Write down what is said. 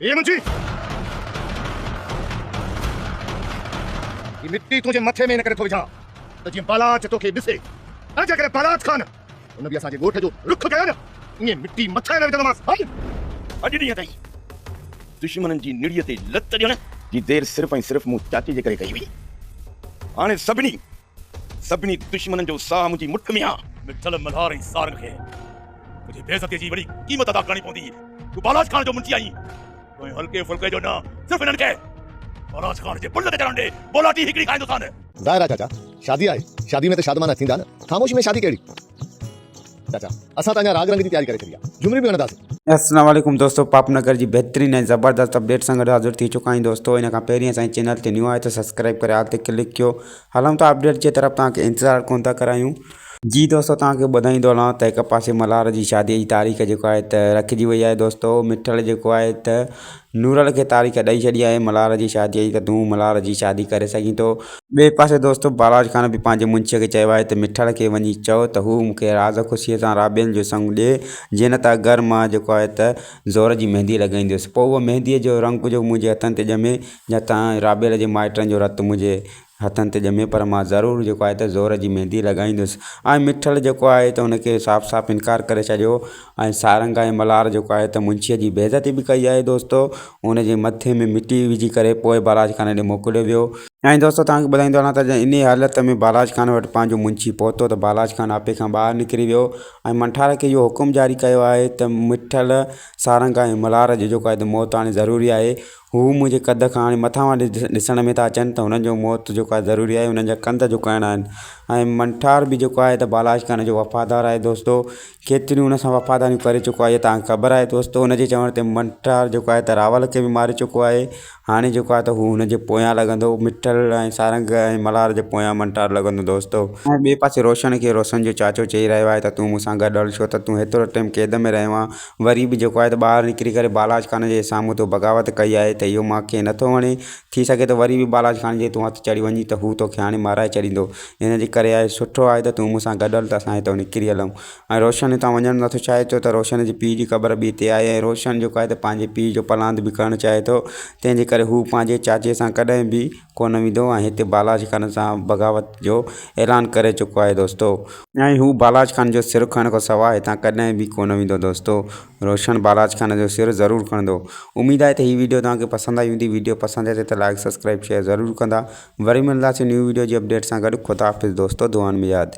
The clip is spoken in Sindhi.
اي منهنجي! هي مٽي تنهنجي مٿي ۾ ان ڪري ٿو وجهان ته جيئن بالاچ توکي ڏسي ۽ جيڪڏهن بالاچ خان هن به اسان جي ڳوٺ جو رخ ڪيو نه ائين مٽي مٿي ۾ وجهندومانس. هل! اڄ ڏينهن تائين دشمنن جي نڙيء تي لت ڏيڻ جي دير صرف ۽ صرف مون چاچي جي ڪري ڪئي هئي. هاڻي سڀني سڀني دشمنن جو ساهه منهنجي مٺ ۾ آ. مٺل ملهار ۽ سارنگ کي تنهنجي بي عزتيء جي وڏي قيمت ادا ڪرڻي پوندي. تون بالاچ خان جو منشي آهين. تون هلڪي ڦلڪي جو نه، صرف هنن کي بالاچ خان جي پل تي چڙهڻ ڏي، بولاٽي هڪڙي کائيندوسان. ظاهر آ چاچا، شادي آهي، شادي ۾ ته شادمانا ٿيندا نه، خاموشي ۾ شادي ڪهڙي؟ چاچا، اسان ته اڃا راڳ رنگ جي تياري ڪري ڇڏي آ، جهمريون به هڻنداسين. السلام عليڪم دوستو پاپ نگر جي بهترين ۽ زبردست اپڊيٽ سان گڏ حاضر ٿي چڪا آهيون دوستو ان کان پهرين اسان جي چينل تي نيو آهي ته سبسڪرائب ڪري آل تي ڪلڪ ڪيو هلون ٿا اپڊيٽ جي طرف توهان کي انتظار ڪون ٿا ڪرايون. جي دوستو توهان کي ٻڌائيندو هلان ته هڪ پاسي ملهار جي شادي جي تاريخ جيڪو آهي ته رکجي وئي آهي دوستو مٺل جيڪو آهي ته نورل کي تاريخ ڏئي ڇڏي آهي ملهار جي شادي جي ته تون ملهار جي شادي ڪري سگهين ٿو. ٻئي پاسي دوستو بالاچ خان به پنهنجي منشي کي چيو آهي ته مٺل کي وڃي چئو ته هو مون کي راز خوشيء سان رابيل جو سڱ ڏي جي نه ته اگر مان جيڪو آهي ته زور جي ميندي لڳائيندس پوء اهو مينديء جو رنگ جو منهنجي هٿن تي ڄمي يا تان رابيل جي مائٽن جو رت منهنجي هٿن تي ڄمي پر مان ضرور جيڪو آهي ته زور جي ميندي لڳائيندس ۽ مٺل جيڪو آهي ته ان کي صاف صاف انڪار ڪري ڇڏيو ۽ سارنگ ۽ ملهار جيڪو آهي ته منشيء جي بيعزتي به ڪئي آهي دوستو ان جي مٿي ۾ مٽي وجهي ڪري پوء بالاچ خان ڏي موڪليو ويو. ۽ دوستو توهان کي ٻڌائيندو هلان ته جڏهن انهي حالت ۾ بالاچ خان وٽ پنهنجو منشي پهتو ته بالاچ خان آپي کان ٻاهر نڪري ويو ۽ منٺار کي اهو حڪم جاري ڪيو آهي ته مٺل، سارنگ ۽ ملهار جو جيڪو آهي ته موت هاڻي ضروري آهي هو منهنجي قد کان هاڻي مٿانهان ڏسڻ ۾ ٿا اچن ته هنن جو موت جيڪو آهي ضروري آهي هنن جا ڪنڌ جهڪائڻا آهن ۽ منٺار به جيڪو آهي ته بالاچ خان جو وفادار آهي دوستو ڪيتريون هن سان وفاداريون ڪري چڪو آهي اها توهان کي خبر آهي دوستو هن جي چوڻ تي منٺار جيڪو آهي ته راول کي به ماري چڪو آهي هاڻي جيڪو آهي ته هو هن جي پويان لڳندو مٺل ۽ سارنگ ۽ ملهار جي پويان منٺار لڳندو دوستو. ۽ ٻئي پاسي روشن کي روشن جو چاچو چئي رهيو آهي ته تون مون سان گڏ هل ڇو ته تون هيترو ٽيم قيد ۾ رهيو آهين وري به جيڪو آهي ته ٻاهر نڪري ڪري بالاچ خان جي سامهون تو بغاوت ڪئي آهي ته اهو مان کي نٿو وڻي. ٿي سگهي ٿو وري به بالاچ خان جي تون هٿ چڙهي وڃين ته هو توکي هاڻي مارائي ڇڏيندو. ان جي ڪري آهي سٺو آهي ته تون مون سان گڏ هل ته اسان هتان نڪري هلون. ۽ روشن هتان وڃڻ نٿو چاهي ڇو ته روشن جي پيء جي قبر به هتي آهي ۽ روشن جيڪو آهي ته پنهنجي پيء جو پلاند به ڪرڻ چاهي ٿو تنهن جي ڪري هو پنهنجي چاچي سان ڪڏهن به ڪونه ويندو ۽ هتي بالاچ خان سان بغاوت جو اعلان ڪري چڪو آهي دوستو. ۽ هو بالاچ خان جو سر کڻڻ کان سواء هتان ڪڏهن به ڪونه ويندو دوستو. روشن بالاچ خان جو سر ضرور کڻندو. اميد آهي ته هي ويڊيو توهان کي پسند آئي هوندي ويڊيو پسند اچي ته لائڪ سبسڪرائب شيئر ضرور ڪندا. وري ملنداسين نيو ويڊيو جي اپڊيٽ سان گڏ خدا حافظ دوستو دعائن ۾ ياد.